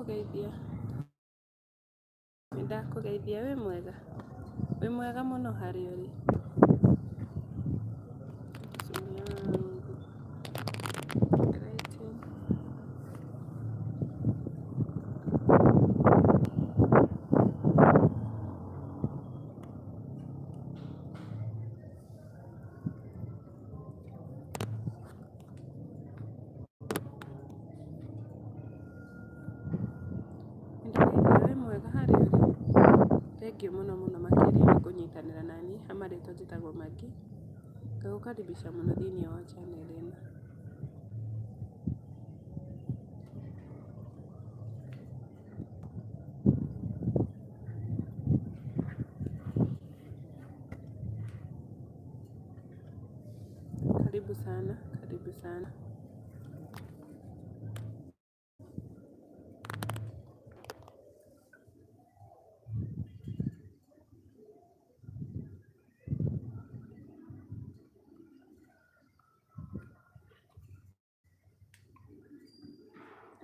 Nĩndakũgeithia, nĩndakũgeithia. Wĩ mwega? Wĩ mwega mũno harĩa ũrĩ. Simu yangu. Greeting. Nĩndakũgeithia. Wĩ mwega harĩa ũrĩ? Thengiũ mũno mũno makĩria nĩ kũnyitanĩra naniĩ, ha marĩtwa njĩtagwo Maggie, ngagũkaribisha mũno thĩiniĩ wa channel ĩno. Karibu sana, karibu sana.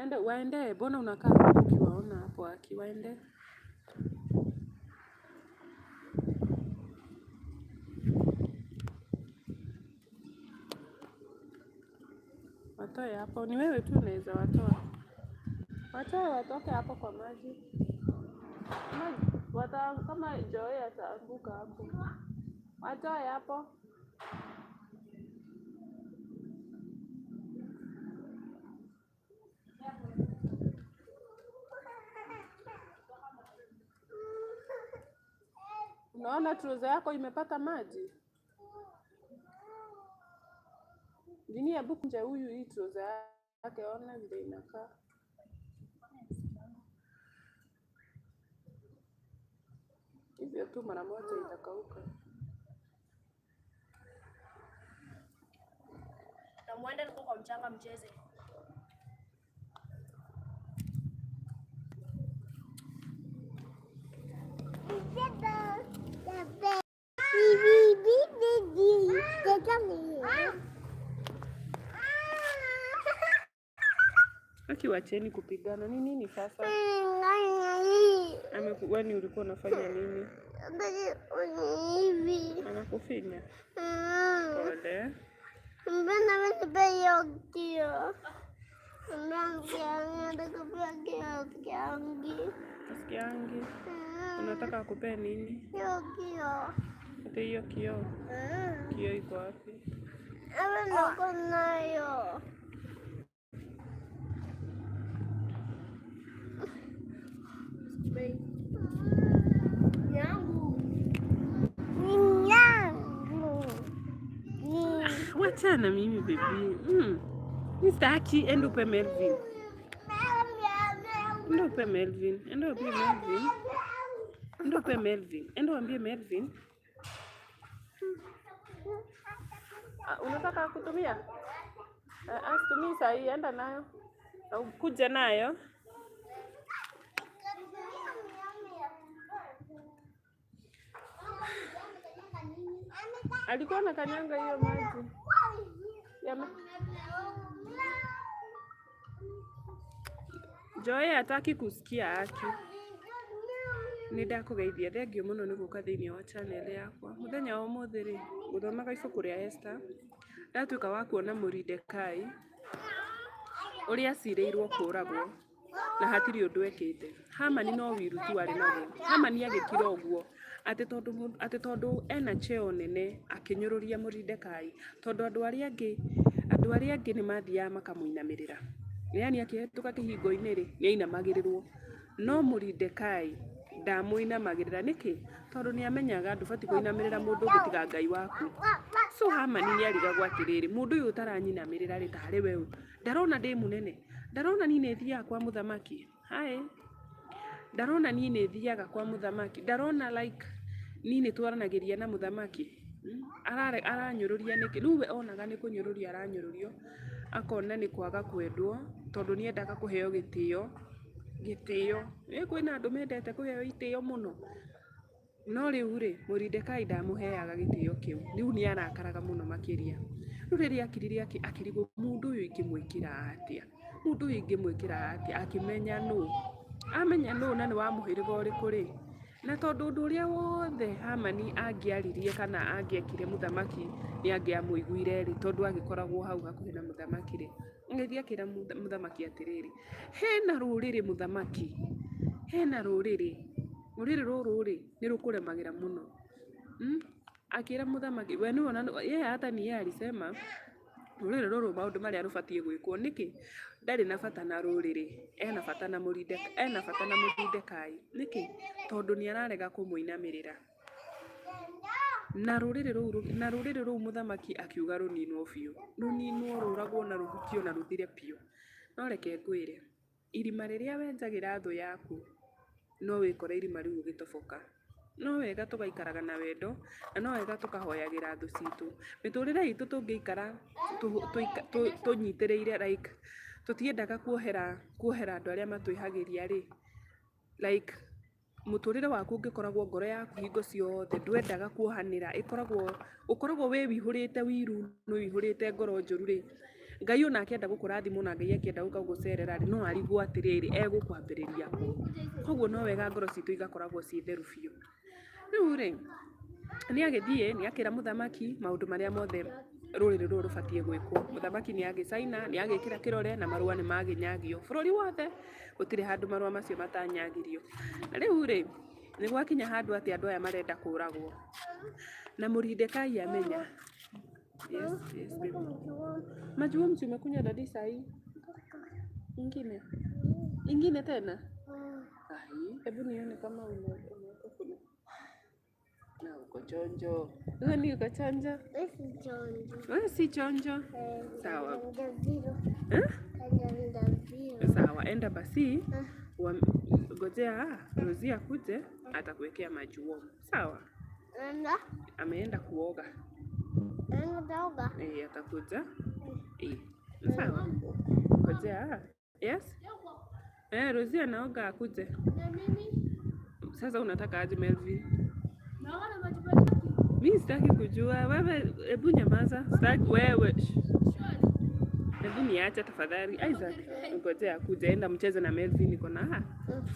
Ende waende, mbona unakaa hapo ukiwaona hapo aki waende. Watoe hapo, ni wewe tu unaweza watoa. Watoe watoke hapo kwa maji. Wata, kama Joy ataanguka hapo. Watoe hapo. Unaona trouser yako imepata maji? Jini, hebu kunja huyu hii trouser yake, ona vile inakaa. Hivyo tu mara moja itakauka. Na muende huko kwa mchanga mcheze. Aki, wacheni kupigana. Ni nini sasa? Kwani ulikuwa unafanya nini? Anakufinya? Pole. Usikiangi? Unataka akupee nini? Ati hiyo kioo? Kioo iko wapi? Nayo. Yangu. Ni yangu. Wachana mimi baby. Sitaki, enda upe Melvin. Enda upe Melvin. Enda upe Melvin. Enda upe Melvin. Enda uambie Melvin. Ah, unataka kutumia? Ah, situmii saa hii, enda nayo. Na ukuje nayo. Alikuwa na kanyanga hiyo maji. Yame. Joy hataki kusikia haki. Nĩ ndakũgeithia, thengiũ mũno nĩ gũka thĩiniĩ wa channel yakwa. Mũthenya wa ũmũthĩ rĩ, ngũthomaga ibuku rĩa Esther, ndatuĩka wa kuona Moridekai ũrĩa acirĩirwo kũragwo na hatirĩ ũndũ ekĩte. Hamani no wiru tu arĩ naguo. Hamani agĩkira ũguo atĩ tondũ ena cheo nene akĩnyũrũria Moridekai tondũ andũ arĩa angĩ nĩ mathiaga makamũinamĩrĩra. Yani akĩhĩtũka kĩhingo-inĩ rĩ, nĩ ainamagĩrĩrwo. No Moridekai ndamũinamagĩrĩra. Nĩkĩ? Tondũ nĩ amenyaga ndũbatiĩ kũinamĩrĩra mũndũ ũngĩ tiga Ngai waku. So Hamani nĩ arigagwo atĩrĩrĩ, mũndũ ũyũ ũtaranyinamĩrĩra rĩ, tarĩ we ũ? Ndarona ndĩ mũnene? Ndarona niĩ nĩ thiaga kwa mũthamaki? Hi. Ndarona niĩ nĩ thiaga kwa mũthamaki? Ndarona like niĩ nĩ twaranagĩria na mũthamaki? Aranyũrũria nĩkĩ? Rĩu we onaga nĩ kũnyũrũrio aranyũrũrio, akona nĩ kwaga kwendwo, tondũ nĩ endaga kũheo gĩtĩo. Gĩtĩo. Ĩ kwĩna andũ mendete kũheo itĩo mũno. No rĩu rĩ, Moridekai ndamũheaga gĩtĩo kĩu. Rĩu nĩ arakaraga mũno makĩria. Rĩu rĩrĩa akirire akĩrigwo mũndũ ũyũ ingĩmwĩkĩra atĩa? Mũndũ ũyũ ingĩmwĩkĩra atĩa? Akĩmenya nũ. Amenya nũ na nĩ wa mũhĩrĩga ũrĩkũ rĩ, na tondũ ũndũ ũrĩa wothe Hamani angĩaririe kana angĩekire mũthamaki nĩ angĩamũiguire rĩ, tondũ agĩkoragwo hau hakuhĩ na mũthamaki rĩ, agĩthiĩ akĩra mũthamaki atĩrĩrĩ, hena rũrĩrĩ mũthamaki, hena rũrĩrĩ, rũrĩrĩ rũrũ rĩ, nĩ rũkũremagĩra mũno. Akĩra mũthamaki, we nĩwe ona yeye hata ni yeye alisema rũrĩrĩ rũrũ maũndũ marĩa rũbatiĩ gwĩkwo nĩkĩ? Ndarĩ na bata na rũrĩrĩ, ena bata na ena bata na Mũrindekai. Nĩkĩ? Tondũ nĩ ararega kũmũinamĩrĩra. Na rũrĩrĩ rũu na rũrĩrĩ rũu mũthamaki akiuga rũninwo biũ. Rũninwo, rũragwo na rũhukio na rũthire biũ. No reke ngwĩre, irima rĩrĩa wenjagĩra thũ yaku, no wĩkore irima rĩu ũgĩtoboka. No wega tũgaikaraga na wendo, na no wega tũkahoyagĩra thũ citũ. Mĩtũrĩre itũ tũngĩikara tũnyitĩrĩire like tũtiendaga kuohera kuohera andũ arĩa matwĩhagĩria rĩ, like mũtũrĩre waku ũngĩkoragwo ngoro yaku hingo ciothe ndwendaga kuohanĩra, ĩkoragwo ũkoragwo wĩ wĩihũrĩte wiru, nĩ wĩihũrĩte ngoro njũru rĩ, Ngai ona akĩenda gũkũrathima ona Ngai akĩenda gũka gũgũcerera rĩ, no arigwo atĩrĩrĩ, egũkwambĩrĩria kũ? Koguo no wega ngoro citũ igakoragwo ciĩ theru biũ. Rĩu rĩ, nĩ agĩthiĩ, nĩ akĩra mũthamaki maũndũ marĩa mothe rũrĩrĩ rũrũ rũbatiĩ gwĩkwo. Mũthamaki nĩ agĩcaina, nĩ agĩkĩra kĩrore na marũa nĩ magĩnyagio. Bũrũri wothe gũtirĩ handũ marũa macio matanyagirio. Na rĩu rĩ, nĩ gwakinya handũ atĩ andũ aya marenda kũragwo. Na Mũrindekai amenya. Yes, baby. Maji msi umekunywa dadi sahi? Ingine? Ingine tena? Ai, hebu nione kama umeweka kuna. Na uko chonjo. Wewe ni uko chonjo? Wewe si chonjo? Sawa. Eh? Sawa, enda basi. Ngojea Rosie akuje atakuwekea maji warm. Sawa? Ameenda kuoga. Eh, atakuja. Eh, sawa. Ngojea. Yes? Eh, Rosie anaoga akuje. Na mimi Sasa unataka aje Melvin? Naoga na maji baridi. Mi sitaki kujua. Wewe hebu nyamaza. Sitaki wewe. Hebu niache tafadhali. Isaac, ngojea akuje, enda mcheze na Melvin.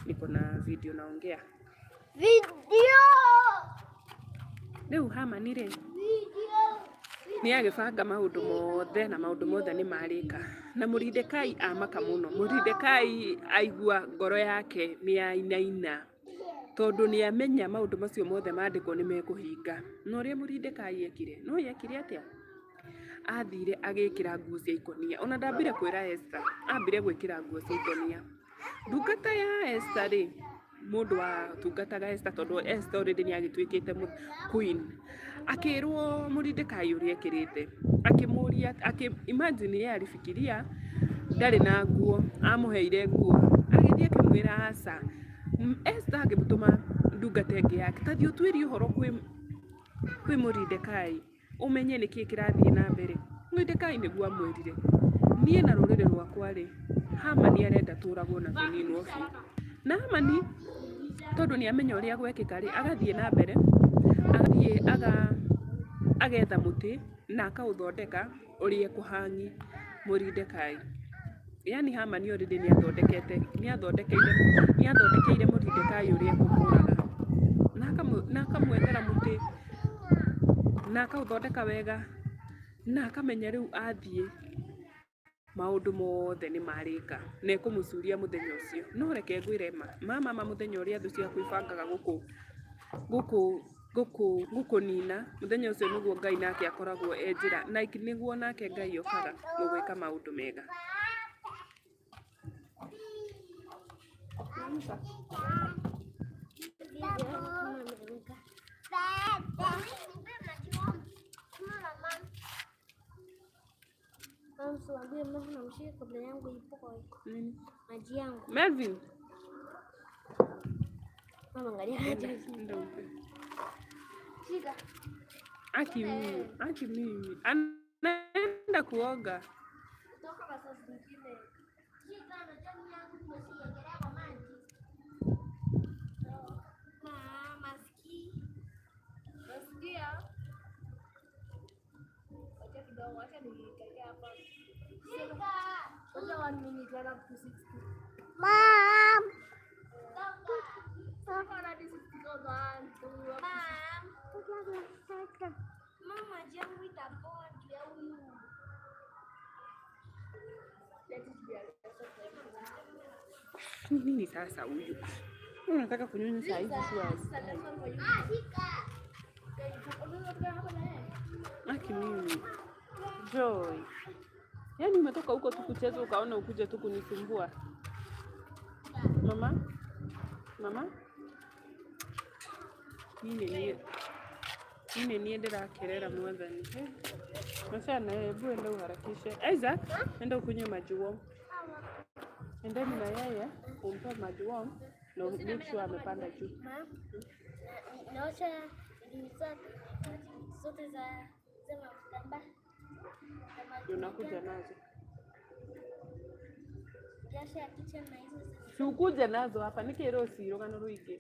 Niko na video naongea. Video. Rĩu Hamani rĩ, Video. nĩ agĩbanga maũndũ mothe na maũndũ mothe nĩ marĩka. Na Mũrindekai amaka mũno. Mũrindekai aigua ngoro yake nĩ yainaina tondũ nĩ amenya maũndũ macio mothe mandĩkwo nĩ mekũhinga. Na ũrĩa Mũrindekai ekire, no ekire atĩa? Athire agĩkĩra nguo cia ikũnia. Ona ndambire kwĩra Esther, ambire gwĩkĩra nguo cia ikũnia. Ndungata ya Esther rĩ, mũndũ watungataga Esther tondũ Esther already nĩ agĩtuĩkĩte queen. Akĩrwo Mũrindekai ũrĩa ekĩrĩte. Akĩmũria, imagine yeye alifikiria ndarĩ na nguo, amũheire nguo. Agĩthiĩ akĩmwĩra aca. Esther agĩtũma ndungata ĩngĩ yake, ta thiĩ ũtuĩrie ũhoro kwĩ Mũrindekai, ũmenye nĩkĩĩ kĩrathiĩ na mbere. Mũrindekai nĩguo amwĩrire, niĩ na rũrĩrĩ rwakwa rĩ, Hamani arenda tũragwo na tũninwo biũ. Na Hamani tondũ nĩ amenya ũrĩa gwekĩka rĩ, agathiĩ na mbere, agathiĩ agetha mũtĩ na akaũthondeka ũrĩa ekũhangi Mũrindekai. Yani Hamani already nĩ athondekete, nĩ athondekeire Mũrindekai ũrĩa ekũmũraga. Na akamwethera mũtĩ, na akaũthondeka wega, na akamenya rĩu athiĩ maũndũ mothe nĩ marĩka na ekũmũcuria mũthenya ũcio. No reke ngwĩre ma, ma ma mũthenya ũrĩa thũ ciaku ibangaga gũkũ gũkũ gũkũ gũkũnina, mũthenya ũcio nĩguo Ngai nake akoragwo e njĩra, like nĩguo nake Ngai okaga gũgwĩka maũndũ mega. Msiwaambie mama namshika kabla yangu ipoe. Nini? Maji yangu. Melvin. Mama angalia haja. Ndio upe. Shika. Aki mimi, aki mimi. Anaenda kuoga. Kutoka masaa zingine. Shika na jani yangu tumesiekelea kwa maji. Mama sikii. Nasikia. Wacha kidogo, wacha nikae hapa. Shika. Wacha 1 minute. It run up to 60. Mom. Hadi 60 goes 1, 2, up to 60. Mama, yangu itapoa juu ya huyu. Let it be a lesson for everyone. Ni nini sasa huyu? Unataka kunyonya saa hizi sure. This is a lesson for you. Ah, shika. Okay, unaweza kukaa hapa na yeye? Aki mimi. Joy. Yaani umetoka huko tu kucheza ukaona ukuje tu kunisumbua. Mama? Mama? Niĩ nĩ niĩ ndĩrakerera mwathani. Eh. Masichana, hebu enda uharakishe. Isaac, enda ukunywe maji warm. Endeni na yeye umpe maji warm na make sure amepanda juu. Naosha zote za mafuta. Unakuja nazo. Jasho ya kitchen na hizo Si ukuje nazo hapa nikĩrwo rũgano rũingĩ.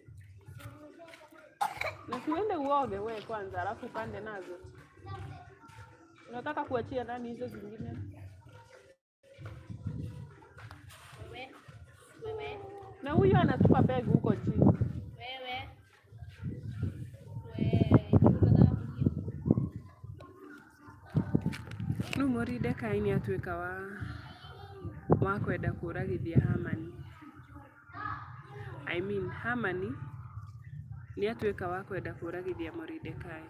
Na si uende uoge we kwanza alafu upande nazo. Unataka kuachia nani hizo zingine? Wewe. Wewe. Na huyu anatupa begi huko chini. Wewe. Wewe. Unataka kulia. Rĩu Moridekai nĩ atuĩka wa kwenda kũragithia Hamani. I mean Hamani nĩ atuĩka wa kwenda kũragithia Moridekai.